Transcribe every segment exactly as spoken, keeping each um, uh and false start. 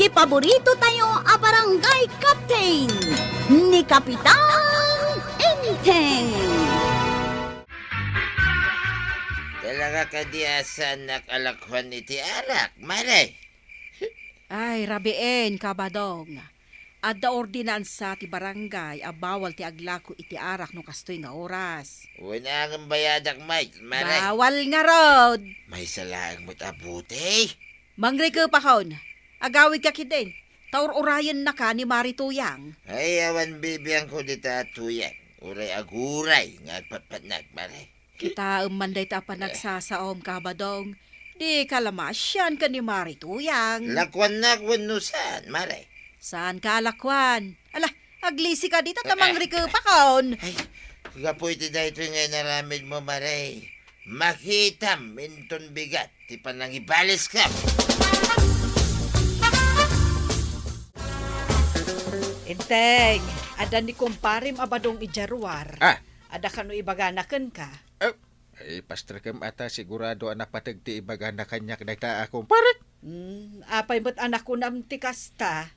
Paborito tayo a barangay captain, ni Kapitan Enteng. Talaga kadi a saannak a lakuan iti arak, Mare? Ay, rabiin, Kabadong. Adda ordinansa ti barangay a bawal ti aglaku iti arak no kastoy nga oras. Wen, angem bayadak met, Mare. Bawal ngarud. Maysa laeng met a bote. Mangrikepakon. Agawidka ketdin. Ta ur-urayennaka ni Mari Tuyang. Ay, awan bibiangko dita a Tuyang. Uray aguray nga agpatpatnag, Mare. Kitaem man dayta a panagsasaom, Kabadong. Dika la maasian ken ni Mari Tuyang. Lakuannak wenno saan, Mare? Saanka a lakuan? Ala, aglisika dita ta mangrikepakon. Ay, gapu iti daytoy nga inaramidmo, Mare, makitam inton bigat ti panangibaliska. Enteng, adda ni kumparem a Badong idiay ruar. Ah. Adda kano ibagana kenka? Eh, eh, pasterkem ata sigurado a napateg ti ibagana kaniak dayta a kumparek. Hmm, apay met a nakunam ti kasta?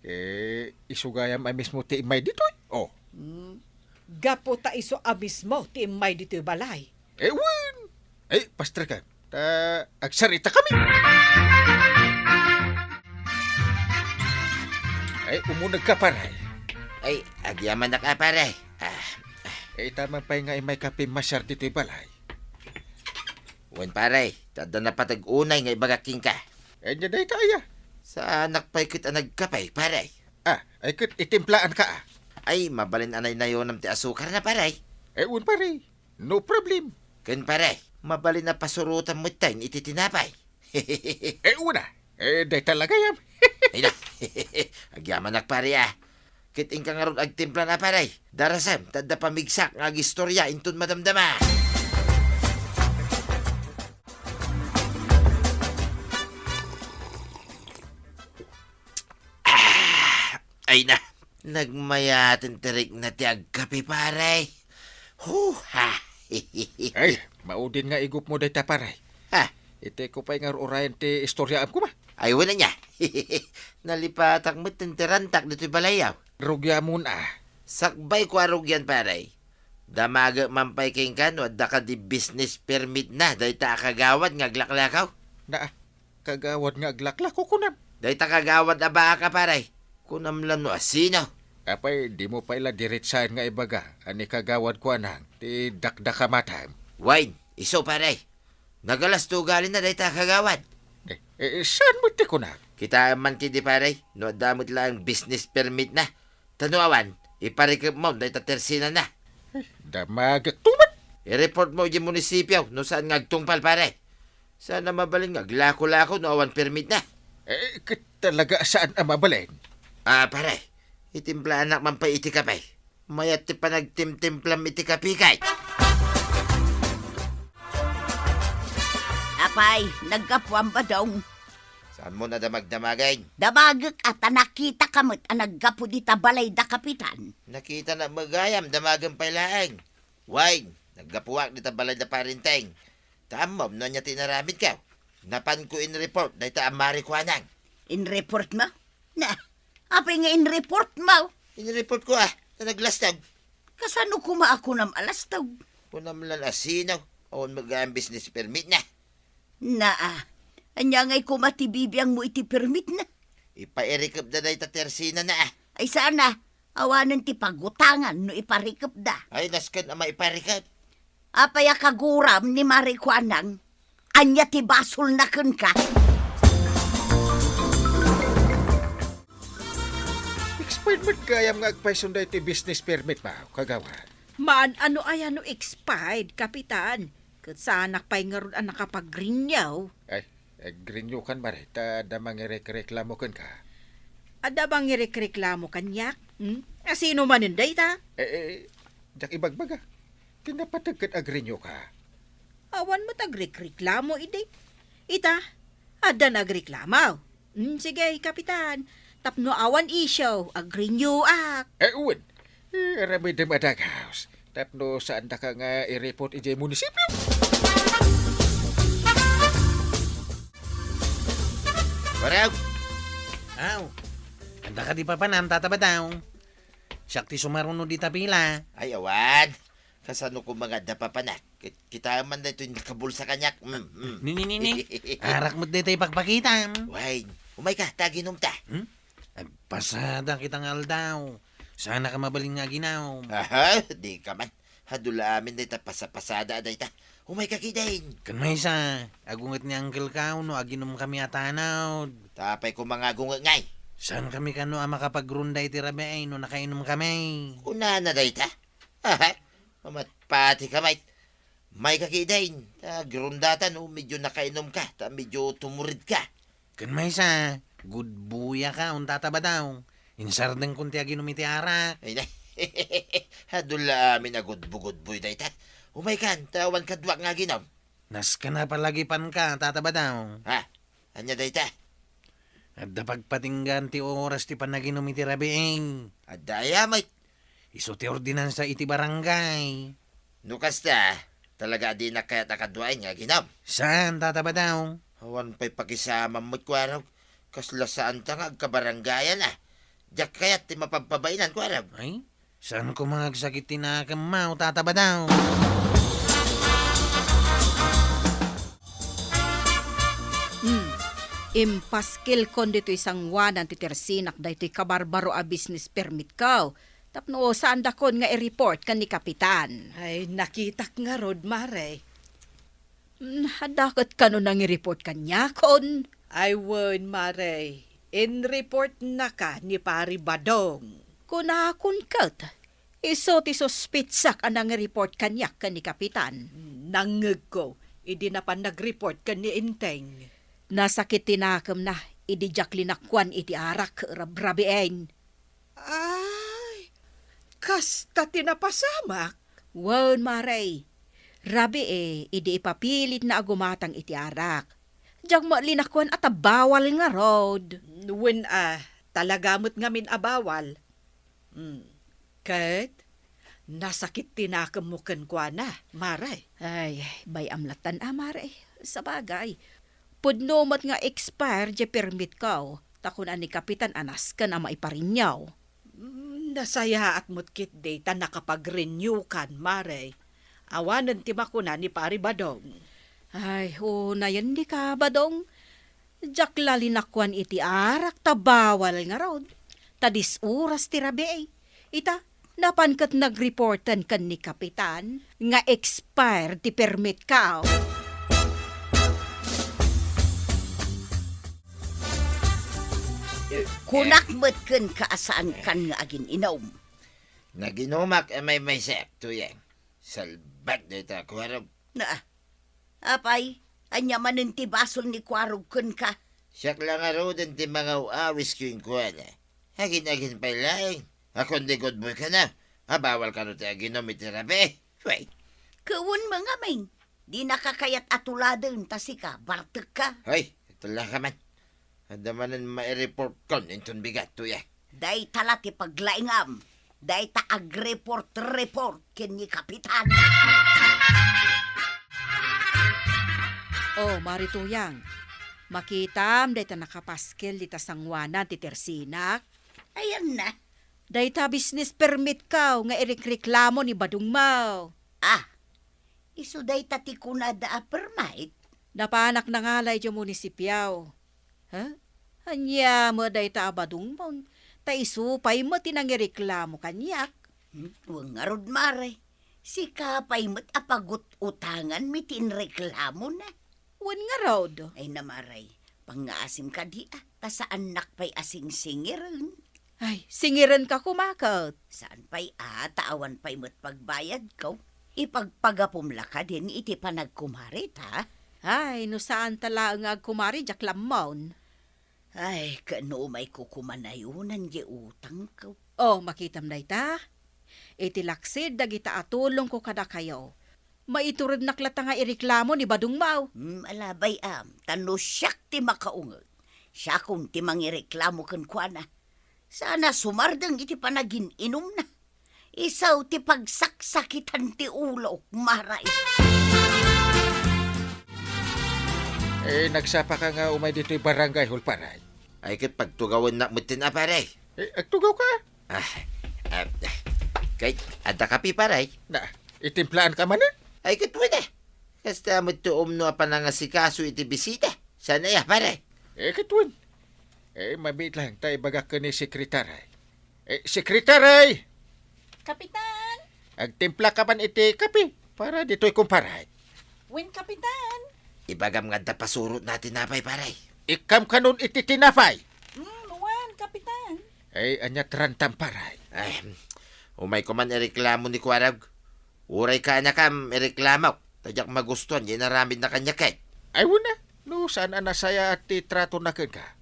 Eh, isu gayam a mismo ti immay ditoy. Oh. Hmm, gapu ta isu a mismo ti immay ditoy balay. Eh, wen. Eh, pasterkem. Ta agsaritakami. Eh, umunegka, pare. Ay, agyamanak a, pare. Ah, ah. Eh, ita man pay nga immayka pimmasiar ditoy balay. Wen, pare, ta adda napateg unay nga ibagak kenka. Eh, ania dayta aya? Saanak pay ket a nagkape, pare. Ah, ay ket itimplaanka, ah. Ay, mabalin a naynayonam ti asukarna, pare. Eh, wen, pare. No problem. Ken, pare, mabalin a pasurotam metten iti tinapay. Eh, una. Eh, dayta la gayam. Ay na. Agyamanak, pare, ah. Ket inka ngarud agtimpla na, pare. Darasem, ta adda pamigsak nga agistoria inton madamdama. Ah, ay na. Nagmayaten ti rikna ti agkape, pare. Huha! Ay, maudin nga igupmo dayta, pare. Ha? Itedko pay nga ur-urayen ti istoriaem koma. Ay, wen ania. Nalipatak met ti rantak ditoy balayyo. Rugiamon a. Sakbay ko a rugian, pare. Damagek man pay kenka no adda kadi business permit na dayta a kagawad nga aglaklakaw. Naa, kagawad nga aglaklako, kunam. Dayta kagawad a baaka, pare. Kunam la no asino. Apay, dimo pay la diretsaen nga ibaga a ni kagawad kuanang ti dakdakamatam. Wen, isu, pare. Nagalas ti ugalina dayta a kagawad. Eh, eh, saan met ti kunak? Kitaem man ketdi, pare, no adda met laeng business permit na. Ta no awan, iparikepmo dayta tersinana. Eh, damagek to met. I-report mo idiay munisipio no saan nga agtungpal, pare. Saan a mabalin nga aglako-lako no awan permit na. Eh, ket talaga a saan a mabalin. Ah, pare, itimplaanak man pay iti kape. Mayat ti panagtimtimplam iti kape, kay. Apay, naggapuam, Badong? Saanmo a damagdamagen? Damagek a ta nakitaka met a naggapu dita balay da Kapitan. Nakitanak met gayam, damagem pay laeng. Wen, naggapuak dita balay da Pare Enteng. Ta ammom no ania ti inaramidko. Napanko in-report dayta a Mari kuanang. In-report mo? Na, apay nga in-report mo? In-report ko, ah, ta naglastog. Kasano koma a kunam a lastog? Kunam lan asino, awan met gayam business permit na. Naa, ania ngay koma ti bibiangmo iti permit na? Ipairikepda dayta tersinana, ah. Ay sana, awanen ti pagutangan no iparikepda. Ay, nasken a maiparikep. Apay a kaguram ni Mari kuanang? Ania ti basolna kenka? Expired met gayam nga agpayson daytoy business permit mo, kagawad. Maan-ano aya no expired, Kapitan? Ket saanak pay ngarud a nakapag-renew. Ay, eh, renew kan, Mare, ta adda mangirekreklamo kenka. Adda mangirekreklamo kaniak? Hmm? Asino manen dayta? Eh, eh, diak ibagbaga. Ti napateg ket ag-renew ka. Awan met agrekreklamo idi. Ita, adda nagreklamo. Hmm, sige, Kapitan. Tapno awan issue, ag-renew ak. Eh, wen. Eh, aramidem a daghaws. Tapno saandaka nga i-report idiay munisipyo. Warag! Aw, adda kadi papanam, Tata Badong? Siak ti sumaruno dita pila. Ay, awan. Kasano koma nga adda papanak? Kit-, kitaem man daytoy nakabulsa kaniak. Mm, mm. Ni, ni, ni, ni. Arak met daytoy pakpakitam. Wine. Umayka, ta aginumta. Hmm? Agpasada kita nga aldaw. Saanka mabalin nga aginom. Aha, dika man. Adu la amin dayta pasapasada a dayta. Umayka kidin. Ken maysa, agunget ni Uncle Kao no aginumkami a tanod. Ta apay koma nga agunget ngay? Saankami kano a makapagrunda iti rabii no nakainumkami? Kunana dayta? Aha, mamatpatika met. Mayka kidin, ta agrundata no medio nakainumka, ta medio tumuridka. Ken maysa, gudboyaka, Tata Badong. Insardengkon ti aginum iti arak. Ay, na. Adu la amin a gudbo-gudboy dayta. Umaykan, ta awan kaduak nga aginum. Nasken a palagipanka, Tata Badong. Ha? Ania dayta? Adda pagpatinggaan ti oras ti panaginum iti rabii. Adda aya met? Isu ti ordinansa iti barangay. No kasta, talaga a dinak kayat a kaduaen nga aginum. Saan, Tata Badong? Awan pay pakisamam met, kuarog. Kasla saanta nga agkabarangayan a. Diak kayat ti mapagpabainan, kuarog. Ay, saan koma nga agsakit ti nakemmo, Tata Badong? Hmm. Impaskilkon ditoy sangoanan ti tersinak daytoy kabarbaro a business permit ko. Tapno saandakon nga i-report ken ni Kapitan. Ay, nakitak ngarud, Mare. Hmm, adda ket kano nangi-report kaniakon? Ay, wen, Mare. In-reportnaka ni Pari Badong. Kunakon ket, isu ti suspetsak a nangi-report kaniak ken ni Kapitan. Nangngegko, idi napan nag-report ken ni Enteng. Nasakit ti nakemna, idi diak linakkuan iti arak, rabrabiin. Ay, kasta ti napasamak? Wen, Mare. Rabii, idi ipapilitna a gumatang iti arak. Diak met linakkuan a ta bawal ngarud. Wen a, talaga met ngamin a bawal. Hmm. Ket, nasakit ti nakemmo kenkuana, Mare. Ay, bay-am lattan a, Mare. Sabagay, pudno met nga expire diay permit ko, ta kuna ni Kapitan a nasken a maiparenew. Mm, nasayaat met ketdi ta nakapag-renew kan, Mare. Awanen ti makuna ni Pari Badong. Ay, unayen dika, Badong. Diak la linakkuan iti arak ta bawal ngarud. Ta dis oras ti rabii. Ita, napan ket nag-reporten ken ni Kapitan nga expire ti permit ko. Kunak met kenka a saankan nga agin-inom. Naginumak a maymaysaak, Tuyang. Salbag dayta, kuarog. Na, apay, ania manen ti basol ni kuarog kenka? Siak la ngaruden ti mangaw-awis kenkuana. Agin-agin pay laeng. Akundigudmoy kano a bawal kano ti aginom iti rabii. Wen. Ket wen met ngamin, dinaka kayat a tuladen ta sika, bartekka. Hoy, itulaka man. Adda manen maireportkon inton bigat, Tuyang. Dayta la ti paglaingam. Dayta agreport-report ken ni Kapitan. Oh, Mari Tuyang, makitam dayta nakapaskel dita sangoanan ti tersinak? Ayanna. Dayta business permit ko nga irekreklamo ni badongmo. Ah, isu dayta ti kunada a permit? Napanak nangala idiay munisipio. Ha? Ania met dayta a badongmon? Ta isu pay met ti nangireklamo kaniak. Hmm, wen ngarud, Mare. Sika pay met a pagut-utanganmi ti inreklamona. Wen ngarud. Ay na, Mare. Pangngaasim kadi a, ta saannak pay a singsingiren. Ay, singirenka koma ket. Saan pay a, ta awan pay met pagbayadko. Ipagpagapom la kadin iti panagkumari ta. Ay, no saanta laeng nga agkumari, diak la ammon. Ay, ket no umayko koma nayonan diay utangko. Oh, makitam dayta? Iti laksid dagita a tulongko kadakayo, maiturednak latta nga ireklamo ni badongmo. Hmm, ala, bay-am, ta no siak ti makaunget, siakon ti mangireklamo kenkuana. Saan a sumardeng iti panagin-inumna. Isu ti pagsaksakitan ti ulok, Mare. Eh, nagsapaka nga umay ditoy barangay hall, pare. Ay, ket pagtugawennak metten a, pare. Eh, agtugawka? Ah, ah, ah. Kay, adda kape, pare? Na, itimplaan ka manen? Ay, ket wen a. Kasta met ti umno a panangasikaso iti bisita. Saan aya, pare? Eh, ket wen. Eh, mabiit lang, ta ibagak ken ni sekretary. Eh, sekretary! Kapitan! Agtimpla ka man iti kape para ditoy, kumpare. Wen, Kapitan. Ibagam nga adda pasurotna a tinapay, pare. Ikkam kanon iti tinapay. Mm, wen, Kapitan. Ay, ania ti rantam, pare? Ay, umayko man ireklamo ni Kuarog. Uray kaanakam, ireklamok. Ta diak magustuan ti inaramidna kaniak ket. Ay, wen a, no saan a nasayaat ti tratona kenka.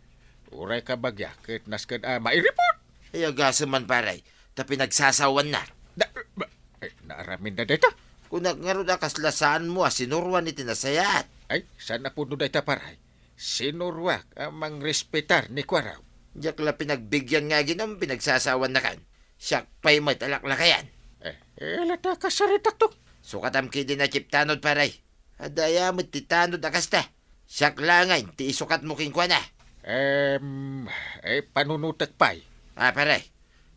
Uray kabagia ket nasken a mairipot. Ay, agasem man, pare, ta pinagsasawanna. Da, ba, ay, naaramidna dayta? Kunak ngarud a kasla saanmo a sinuroan iti nasayaat. Ay, saan a pudno dayta, pare? Sinuroak a mangrespetar ni Kuarog. Diak la pinagbigian nga aginom, pinagsasawannakan. Siak pay met a laklakayan. Eh, eh, ala ta kasaritakto. Sukatam ketdin a chip tanod, pare. Adda aya met ti tanod a kasta? Siak la ngay ti isukatmo kenkuana. Em, eh, panunotek pay. Ah, pare.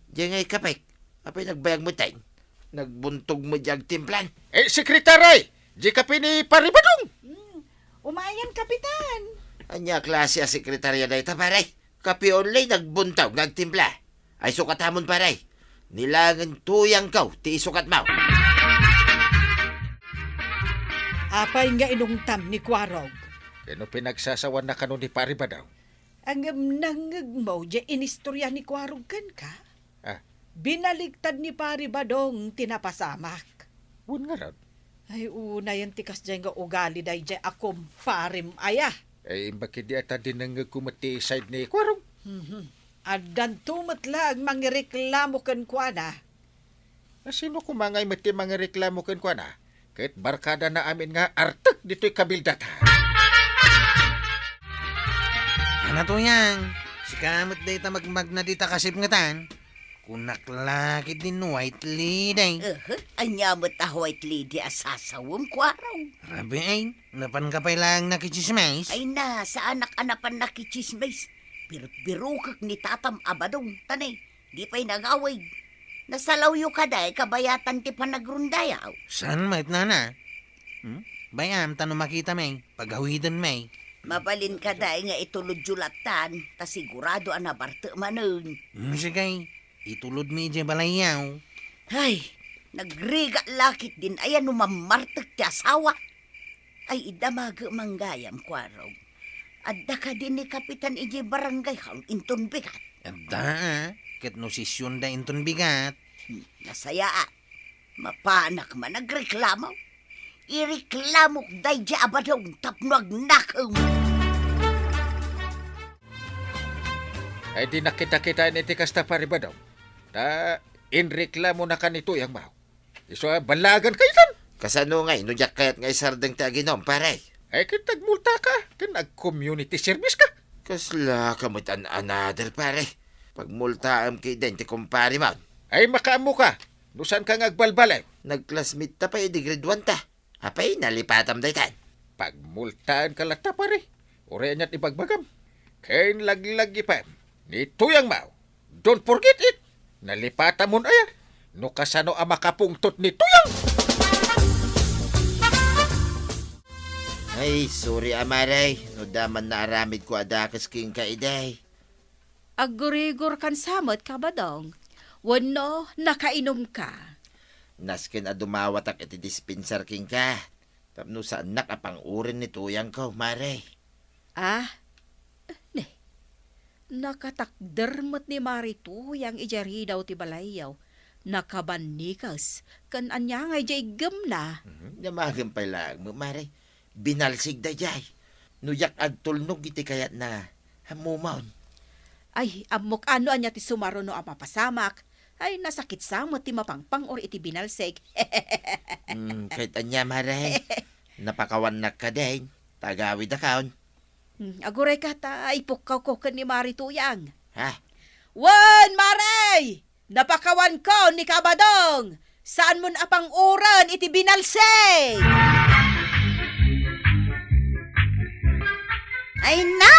Diay ngay kapek. Apay nagbayag metten? Nagbuntog met diay agtimplan. Eh, sekretary! Diay kape ni Pare Badong! Hmm, umayen, Kapitan. Ania a klase a sekretarya dayta, pare? Kape only nagbuntog nga agtimpla. Ay, sukatamon, pare. Ni laengen tuyangko ti isukatmo. Apay nga inungtam ni Kuarog? Ket no pinagsasawanna kano ni Pare Badong? Ngem nangngegmo diay inistorya ni Kuarog kenka? Ah. Binaligtad ni Pare Badong ti napasamak. Wen ngarud? Ay, unayen ti kasdiay nga ugali daydiay a kumparem aya. Ay, imbag ketdi a ta dinengngegko met ti side ni Kuarog. Mhm. Addanto met laeng mangireklamo kenkuana. A, sino koma ngay met ti mangireklamo kenkuana? Ket barkadana amin nga artek ditoy kabildatan. Ana, Tuyang, sika met dayta magmagna dita kasipngetan. Kunak la ketdin white lady. Aha, ania met a white lady a sasawem, Kuarog? Rabii, napanka pay laeng nakitsismis? Ay na, saanak a napan nakitsismis. Birbirokek ni tatam a Badong, ta ne, di pay nagawid. Nasalawyo kadi, kabayatan ti panagrondayaw. Saan met, nana? Hmm? Bay-am ta no makitami, pagawidenmi. Mabalin kadi nga itulodyo lattan, ta sigurado a nabarte manen. Hmm, sige, itulodmi idiay balayyo. Ay, nagrigat la ketdin aya no mammartek ti asawa. Ay, idamagek man gayam, Kuarog. Adda kadi ni Kapitan idiay barangay hall inton bigat? Adda, a. Ket no sesionda inton bigat. Hmm, nasayaat. Mapanak man agreklamo. Ireklamok daydiay a Badong tapno agnakem. Ay, di nakitakitaen iti kasta, Pare Badong. Ta inreklamonaka ni Tuyang Mao. Isu a ballagan kayo tan. Kasano ngay no diak kayat nga isardeng ti aginom, pare? Ay, ket agmultaka, ken ag-community service ka. Kasla ka met an another, pare. Pagmultaem ketdin ti kumpare man. Ay, makaammo ka, no saan ka nga agbalbaliw. Nag-classmate ta pay idi grade one ta. Apay, nalipatam daytan. Pagmultaen ka latta, pare. Uray aniat ibagbagam. Ken laglagipem ni Tuyang Mao. Don't forget it. Nalipatamon aya? No kasano a makapungtot ni Tuyang? Ay, sorry, Amare. No daman naaramidko a dakes kenka idi. Aggurigor kan samet, Kabadong. Wenno, nakainumka? Nasken a dumawatak iti dispensar kenka. Tapno saannak a pang-uren ni Tuyangko, Mare. Ah, ne. Nakatakder met ni Mare Tuyang idiay ridaw ti balayyo. Nakabannikes, ken ania nga idiay iggemna? Mhm. Damagen pay laeng, Mare. Binalsig daydiay. No diak agtulnog iti kayatna, ammomon. Ay, ammok a no ania ti sumaruno a mapasamak. Ay, nasakit sa met ti mapangpang-or iti binalsig. Mm, ket ania, Mare? Napakawannak kadin, ta agawidakon. Hmm, aguray ka ta ipukkawko ken ni Mare Tuyang. Ha? Wen, Mare! Napakawanko ni Kabadong! Saanmon a pang-uren iti binalsig! Ay na,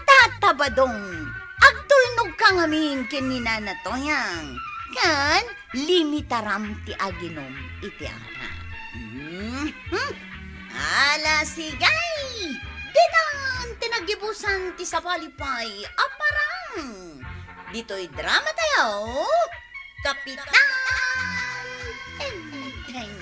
tata Sabadong, agtulnogka ngamin ken ni Nana Toyang, ken limitaram ti aginom iti ara. Mhm. Ala, sigay! Ditan ti naggibusan ti sabali pay a parang. Ditoy drama tayo, Kapitan Enteng.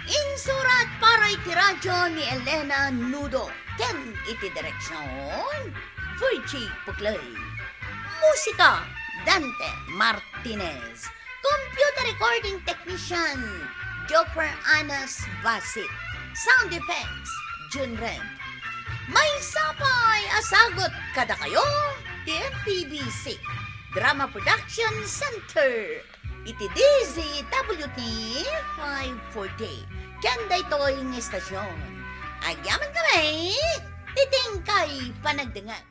Insurat para iti radyo ni Elena Nudo ken iti direksyon, Virgie Puclay. Musika, Dante Martinez. Computer recording technician, Joker Anas Basit. Sound effects, Jun Rem. Maysa pay a sagut kadakayo ti M P B C Drama Production Center iti D Z W T five forty. Ken daytoy nga istasyon, agyamankami iti inkay panagdengngeg.